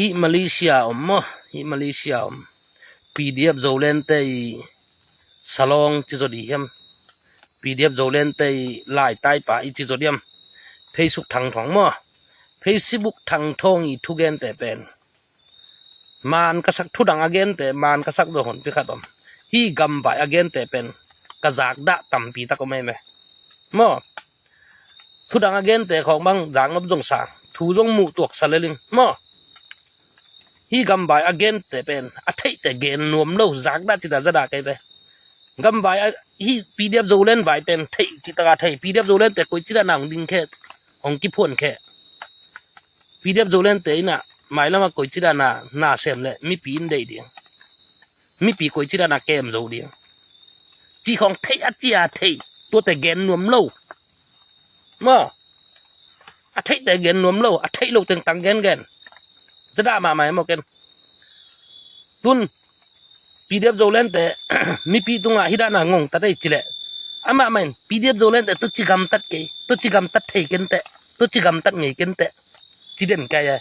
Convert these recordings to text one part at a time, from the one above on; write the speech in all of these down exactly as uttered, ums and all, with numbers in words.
Hih Malaysia om maw, hih Malaysia om. P D F Zolente i Salong ci zaw dih hiam? P D F Zolente i laitaipa i ci zaw diam? Facebook Thang Thawng maw, Facebook Thang Thawng i thugente pen maan ka sak, thudang a gente maan ka sak zaw honpi khat om. Hih gamvai a gente pen ka zakdah tampi tak om ei me maw. Thudang a gente khawng bang zaknop zong sa, thu zong muh tuak sa leling maw. Hih gamvai a gente pen a theihte gen nuam lo, zakdah cita zadah kei ve. Gamvai a, hih P D F Zoland vai pen theih citaka thei, P D F Zolente koici dana hong ding khe, hong kiphuan khe. P D F Zolente ina mailama koici dana na sem le mipi in deih ding, mipi koici dana kem zo ding, ci khawng theih a cia thei, tuate gen nuam lo maw. A theihte gen nuam lo, a theih lo tengtang gengen. Zadah mahmah e maw ken. Tun P D F Zolente mipi tungah hih dana ngongtat ei cileh, amah mah in P D F Zolente tuci gamtat kei, tuci gamtat thei kenteh, tuci gamtat ngei kenteh, ci den kai e.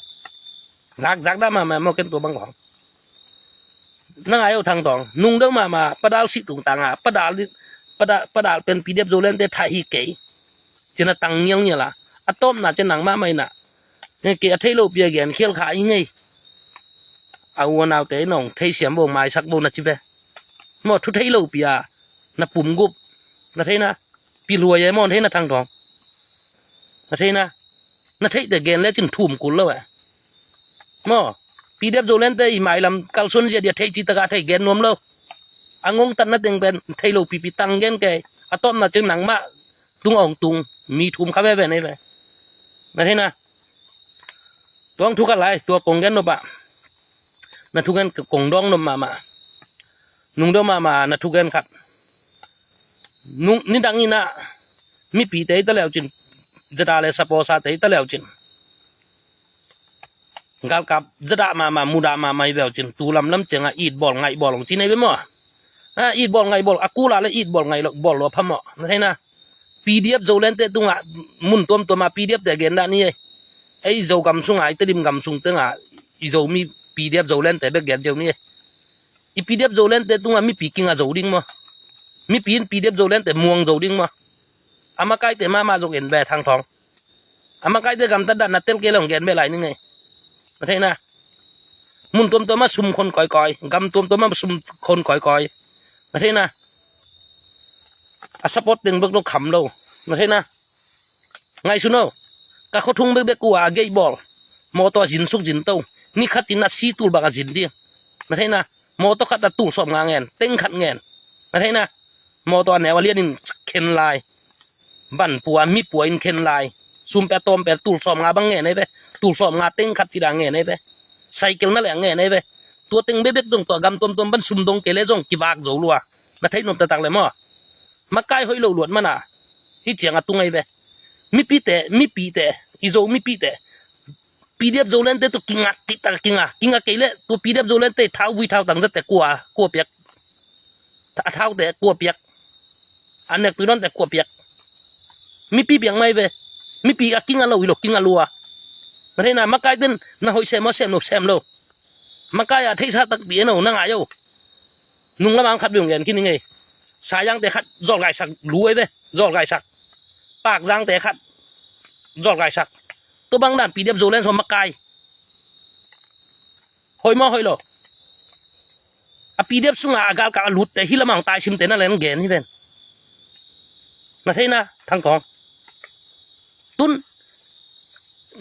Zakzak dah mahmah e maw ken tua bang khawng. Na ngai o Thang Thawng, nungdeuh mahmah Padal sih tungtanga Padal, Padal, Padal pen P D F Zolente thah hi kei cina tang ngialngial a, a tawpna cin nangmah mah ina, kei a theih lopi a gen khial kha i ngei. A u a naute in hong theisiam vo, maisak vo na ci ve maw. Thu theih lopi a na pumgup, na theina, pilhuai e maw, na theina Thang Thawng. Na theina, na theihte gen lecin thum kul lo e maw. P D F Zolente i mailam kalsuan zia dia theih citaka thei gen nuam lo. A ngongtatna teng pen theih lo pipi tang gen kei. A tawpna cin nangmah tung hong tung mi thum kha veve nei ve. Na theina, tua hong thu khat lai, tua kong gen nop ah, na thugen kong dawng nop mahmah. Nungdeuh mahmah na thugen khat. Nung, nidang ina mipite i ta leucin, zada le saposate i ta leucin, galkap zadah mahmah, mudah mahmah i veucin, tu lamlam cianga itbawl ngaihbawl hong ci nei ve maw. A, itbawl ngaihbawl a kula le itbawl ngaihbawl lua phamawh, na theina. P D F Zolente tungah mun tuamtuama P D F te gendah ni ei. Ei Zogam sunga, i Tedim gam sung tenga i Zomi P D F Zolente bek gen zeu ni ei. I P D F Zolente tungah mipi kinga zo ding maw. Mipi in P D F Zolente muang zo ding maw. A makaite mahmah zong en ve Thang Thawng. A makaite gamtat dan na tel kei le hong gen ve lai ni ngei. Na theina. Mun tuamtuama sum khon kawikawi, gam tuamtuama sum khon kawikawi. Na theina. A support teng bek lo kham lo. Na theina. Ngaihsun o. Ka khuathung bekbek uh a a geihbawl, mawtaw a zinsuk zinto, ni khatin a si tul bang a zin ding. Na theina. Mawtaw khat a tul sawm nga ngen, teng khat ngen. Na theina. Mawtaw a neu a lianin khen lai, van pua, mi pua in khen lai. Sum pe a tawm pe tul sawm nga bang ngen ei ve. Tul sawm nga teng khat cida ngen ei ve. Cycle na leh ngen ei ve. Tua teng bekbek zong tua gam tuamtuam pan sum dong kei le zong kivak zo lua. Na theih nuam taktak le maw. Makai hoih lo luat mana hih cianga tung ei ve. Mipite, mipite, i Zo mipite P D F Zolente tu kingak kihtak, kingak, kingak kei le tua P D F Zolente thau vui thau tang zate kua, kua piak. A thaute kua piak. A nek tuinonte kua piak. Mipi piak mai ve. Mipi a kinga lo hi lo, kinga lua. Na theina, makai ten na hoih sem aw, sem lo, sem lo. Makai a theihsa takpi en o, na ngai o. Nung lamang khat beng gen khin i ngei. Sayangte khat zawlgaisak lu ei ve, zawlgaisak. Pakzangte khat zawlgaisak. Tua bang dan P D F Zoland sawm makai. Hoih maw, hoih lo. A P D F sunga a galkap a lutte hi lamang taisimte na len gen hi ven. Na theina, Thang Thawng. Tun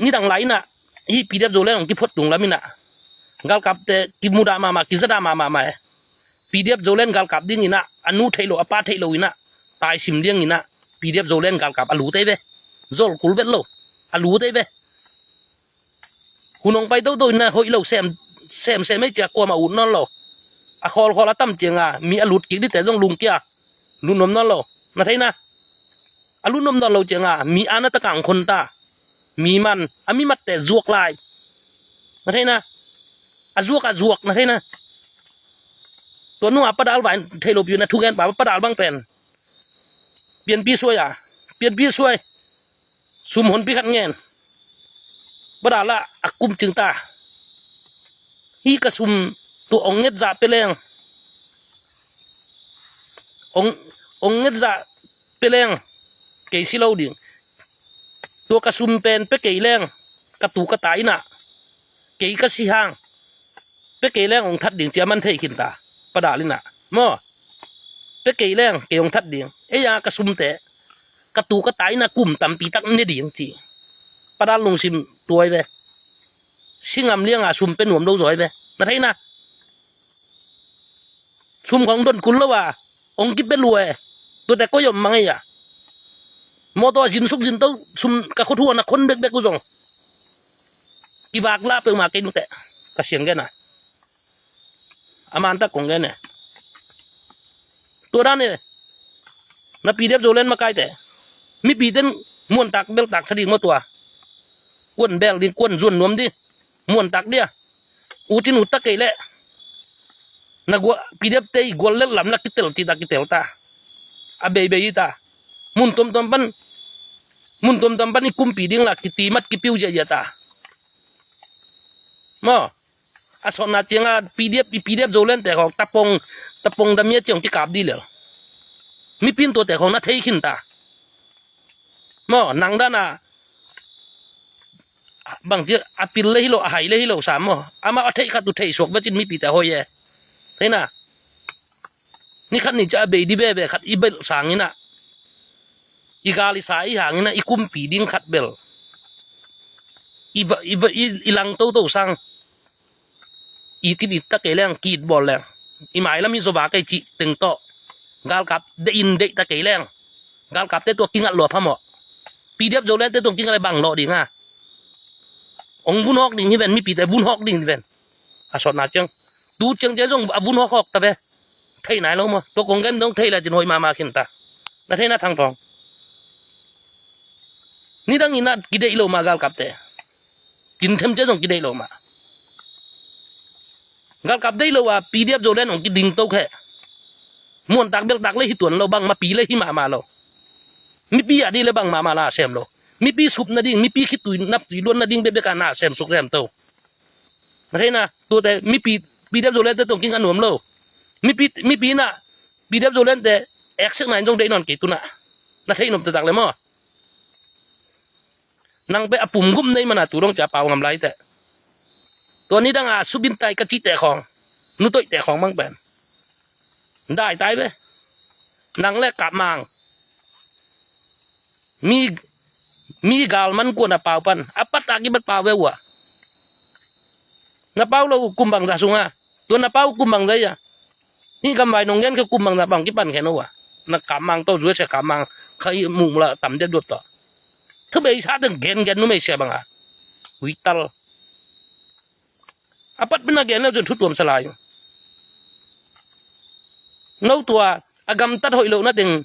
nidang lai ina hih P D F Zoland hong kiphot tung lam ina galkapte kimudah mahmah, kizadah mahmah mah e. P D F Zoland galkap ding ina a nu theih lo, a pa theih lo ina taisim ding ina P D F Zoland galkap a lut ei ve. Zol kul vet lo. A lut ei ve. Hun hong pai toto ina hoih lo sem, sem sem ei cia kuama ut nawn lo. A khawlkhawl a tam cianga mi a lut kik dite zong lungkia. Lut nuam nawn lo. Na theina. A lut nuam nawn lo cianga mi ana taka hong khon ta. Mi man a mi matte zuak lai. Na theina. A zuak, a zuak, na theina. Tua nunga Padal vai thei lo pi na thugen pa Padal bang pen. Pianpi suai a. Pianpi suai. Sum honpi khat ngen. Padal ah a kum cing ta. Hih ka sum tua ong ngetzah pia leng, ong, ong ngetzah pia leng kei si lo ding. Tua ka sum pen pia kei leng ka tu ka ta in ah, kei ka si hang pia kei leng ong that ding ci a man thei khin ta. Padal in ah maw, pia kei leng kei ong that ding. Ei a ka sumte ka tu ka ta in ah kum tampi tak ne ding ci. Padal lungsim tuai ve. Si ngam liang a sum pia nuam lo zaw ve. Na thei na, sum khong don kul lo a ong kipia lua e. Tuate koi om mang ei a. Mawtaw a zin suk zin to sum ka khut hua na khon bekbek uh zong kivak lah peuhmah kei nute. Ka siang gen a, a man tak kong gen e. Tua dan e, na P D F Zoland makaite, mipite in muantak beltak sa ding maw tua. Kuan bel ding, kuan zuan nuam ding, muantak dia. Utin utak kei leh na gual, P D F te i gual lel lam la kitel ci ta, kitel ta. A beibei hi ta. Mun tuamtuam pan, mun tuamtuam pan i kumpi ding la kitimat kipiu ziahziah ta. Maw, a sawtna ciang a P D F, i P D F Zoland te khawng tapong, tapong damia ciang kikap dih lel. Mipi in tuate khawng na thei khin ta. Maw, nang dan a bang ci a pil le hi lo, a hai le hi lo sam maw. Amau a theih khat uh theih suak bek cin mipite a hoi e. Thei na, ni khat ni ci a bei dih veve khat i belh sang in ah, i gal i sa i hang in ah i kumpi ding khat bel i va, i va, i, i lang toto sang. It in it ta kei leng, ki-it bawl leng, i mailam hi zaw va kei cih teng tawh galkap deih in deih ta kei leng, galkapte tua kingat lua phamawh. P D F Zolandte tua kingat le bang lawh ding a, ong vun hawk ding hi ven, mipite vun hawk ding hi ven. A sawtna ciang, tu ciang ciang zong a vun hawk hawk ta ve. Thei nai lo maw? Tua kong gen dong thei le cin hoih mahmah khin ta. Na thei na Thang Thawng? Nidang in ah kideih lo mah galkapte. Cin them ciang zong kideih lo mah. Galkap deih lo a P D F Zoland ong kiding to khe. Muantak beltak le hi tuan lo, bang mapi le hi mahmah lo. Mipi a dih le bang mahmah na sem lo. Mipi sup nading, mipi khitui naptui luan nading bekbek a na sem suk sem to. Na thei na, tuate mipi, P D F Zolandte tawh kinga nuam lo. Mipi, mipi in ah P D F Zolandte eksek na in zong deih nawn kei tu nah. Na theih nop taktak le maw? Nang pen a pum gum nei man a tu dong ci a pau ngam lai teh. Tua nidang a subin tai ka cihte khawng, nutoihte khawng mang pen daitai ve. Nang le Kap Mang, mi, mi gal man kua na pau pan a pat a kibat pau ve uh a. Na pau lo kum bangzah sung a, tua na pau kum bangzah hi a. Hih gamvai nong gen khe kum bangzah bang kipan khe no uh a. Na Kap Mang tawh zuai se Kap Mang kha i muh mula tam diat duat tawh. Thu bei sa teng gen gen numei sia bang a. Uital. A pat pen a gen lo zun thu tuam sa lai. No tua a gamtat hoih lohna teng,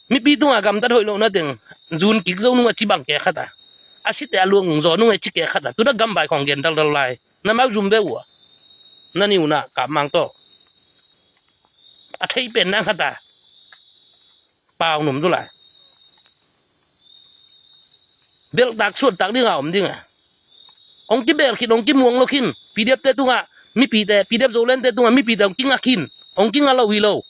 mipi tungah a gamtat hoih lohna teng, zun kik zo nung a ci bang kek khat a, a site a luang zaw nung a ci kek khat a, tu na gamvai khawng gen daldal lai. Na mau zum ve uh a. Na niu na Kap Mang tawh a thei pen nang khat a pau num tu lai. Belhtak suantak ding a om ding a. Hong kibel khin, hong kimuang lo khin. P D F te tungah mipite, P D F Zolandte tungah mipite hong kinga khin. Hong kinga lo hi lo.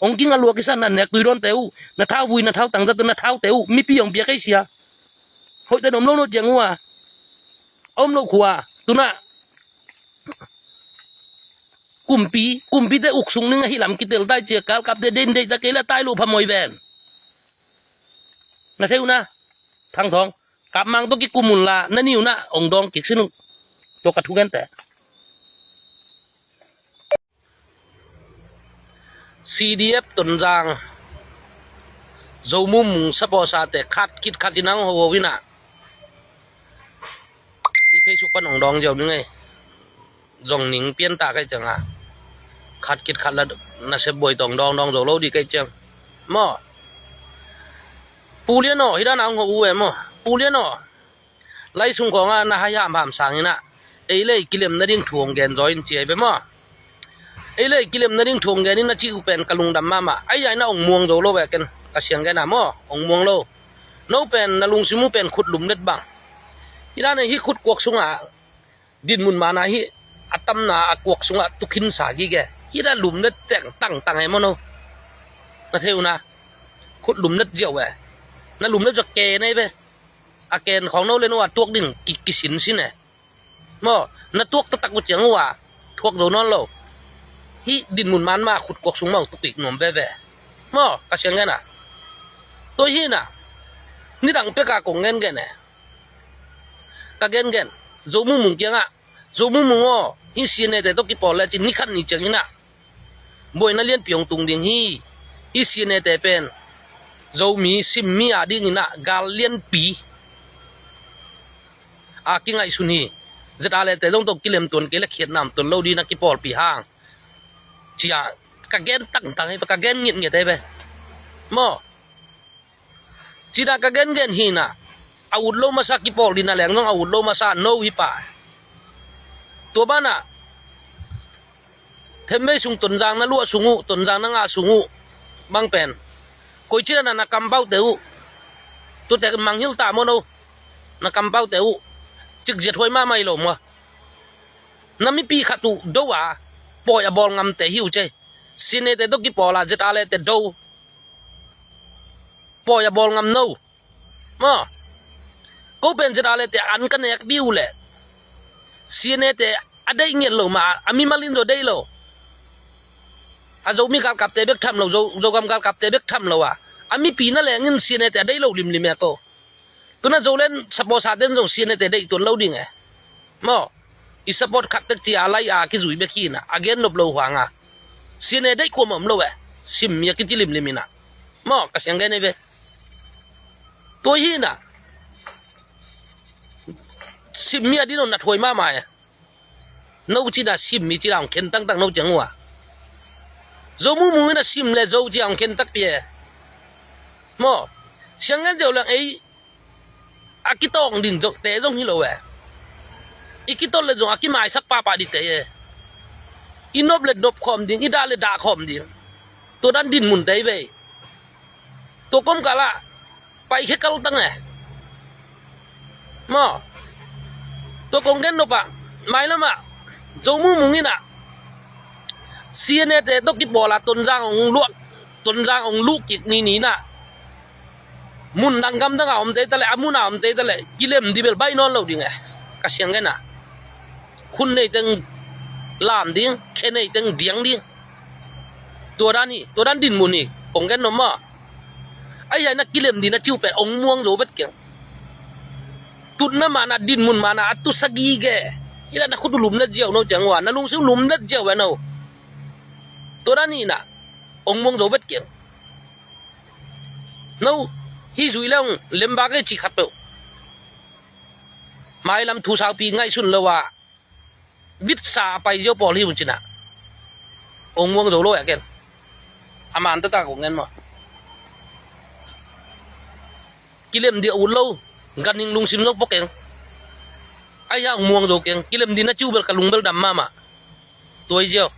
Hong kinga lua kisan na nek tui dawnte uh, na thau vui, na thau tangzat, na thaute uh mipi hong pia kei sia. Hoihte na om lo no ciang uh a, om lo khua. Tunah kumpi, kumpite uk sung ning ahi lam kitel tai cia, galkapte den deih ta kei la tai lo phamawh ven. Na thei uh na, Thang Thawng, Kap Mang tawh kikum un la, na ni uh na, hong dawng kik sin uh. Tua ka thugente. C D F Tonzang, Zomum, Sapawsate khat kit khat in ang ho ho in ah, i Facebook pan hong dawng ziau ning ei. Zong ning pian ta kei ciang a, khat kit khat la nasep buai tawng dawng dawng zo lo di kei ciang. Maw, Pu Lian aw, hi dan a hong ho uh e maw? Pu Lian aw, lai sung khawng a na hai hamham sang in ah, ei le ei kilem nading thu hong gen zaw in ci ei ve maw? Ei le ei kilem nading thu hong gen in na cih uh pen ka lungdam mahmah. Ai ai na hong muang zo lo ve ken, ka siang gen a maw, hong muang lo. No pen na lungsim uh pen khut lumlet bang. Hi dan ei, hih khut kuak sungah dinmun man a hih a tamna a kuak sungah tukhinsa gige. Hih na lumlet teng tangtang e maw no? Na thei uh na. Khut lumlet ziau e. Na lumlet ziau ke nei ve. A ken khawng no le no a tuak ding ki, kisinsin e. Maw, na tuak taktak uh ciang uh a thuak zo nawn lo. Hih dinmun man ma khut kuak sung mah uh tukik nuam veve. Maw, ka siang gen a. Tua hi na. Nidang pek a kong gengen e. Ka gengen. Zo mumung kiangah. Zo mumung aw. Hih C N A te tawh kipawl le cin ni khat ni ciang inah. Buaina lianpi hong tung ding hi. Hih C N A te pen Zomi simmi a ding inah gal lianpi a kingaihsun hi. Z R A te zong tawh kilem tuan kei le khiatna om tuan lo ding na kipawlpi hang. Cia ka gen tangtang hi, ka gen ngitnget hi ve. Maw? Cina ka gengen hi na. A ut lo masa kipawl ding na leng zong a ut lo masa no hi pa. Tua banah Themvei sung Tonzang na luah sung uh, Tonzang na ngah sung uh bang pen koi cina na, na kampaute uh. Tuate manghil ta maw no? Na kampaute uh. Cikziat huai mahmah hi lo maw? Na mipi khat uh do a pawi a bawl ngamte hi uh cei. C N A te tawh kipawl a Z R A te do. Pawi a bawl ngam no. Maw? Ko pen Z R A te an ka nek dih uh leh C N A te a deih ngiat lo mah a mimal in zaw deih lo. A Zomi galkapte bek tham lo, Zo, Zogam galkapte bek tham lo a, a mipi na leng in C N A te a deih lo limlim e ko. Tuna Zoland supporter ten zong C N A te deih tuan lo ding e. Maw? I support khat tek ci a lai a kizui bek hi na, a gen nop lo huang a. C N A deih kuamah om lo e. Simmi a kici limlim inah. Maw, ka siang gen ei ve. Tua hi na. Simmi a din on na thuai mahmah e. No cina simmi cina hong khen tangtang no ciang uh a. Zo mumung inah sim le zo cina hong khen takpi e. Maw, siang gen deuh leng ei a kitawng ding zong te zong hi lo e. I kitawng le zong a kimaisak pahpah ding te e. I nop le nop khawm ding, i dah le dah khawm ding. Tua dan dinmun te hi ve. Tua kawmkal ah paikhia kaltang e. Maw? Tua kong gen nop ah mailam ah Zo mumung inah C N A te tawh kipawl a Tonzang hong luah, Tonzang hong luh kik ni ni inah. Mun dang gam dang a om te ta leh, a mun a om te ta leh, kilem dih bel baih nawn lo ding e. Ka siang gen a. Khun nei teng lam ding, khe nei teng diang ding. Tua dan hi, tua dan dinmun hi, kong gen nop maw? Ahi a na kilem dih na ci uh pen hong muang zo vet keng. Tutna mahna, dinmun mahna a tusa gige. Hi la na khut uh lumlet ziau no ciang uh a, na lungsim lumlet ziau ve no. Tua dan hi na, hong muang zo vet keng. No, hih zui le hong lem bak e cih khat peuh. Mailam thu saupi ngaihsun lo a, vitsa a pai ziau pawl hi un cin a, hong muang zo lo e a ken. A man taktak kong gen maw? Kilem dih a ut lo, ganhing lungsim zong pua keng. Ahi a hong muang zo keng, kilem dih na ci uh bel ka lung bel dam mahmah. Tua hi ziau.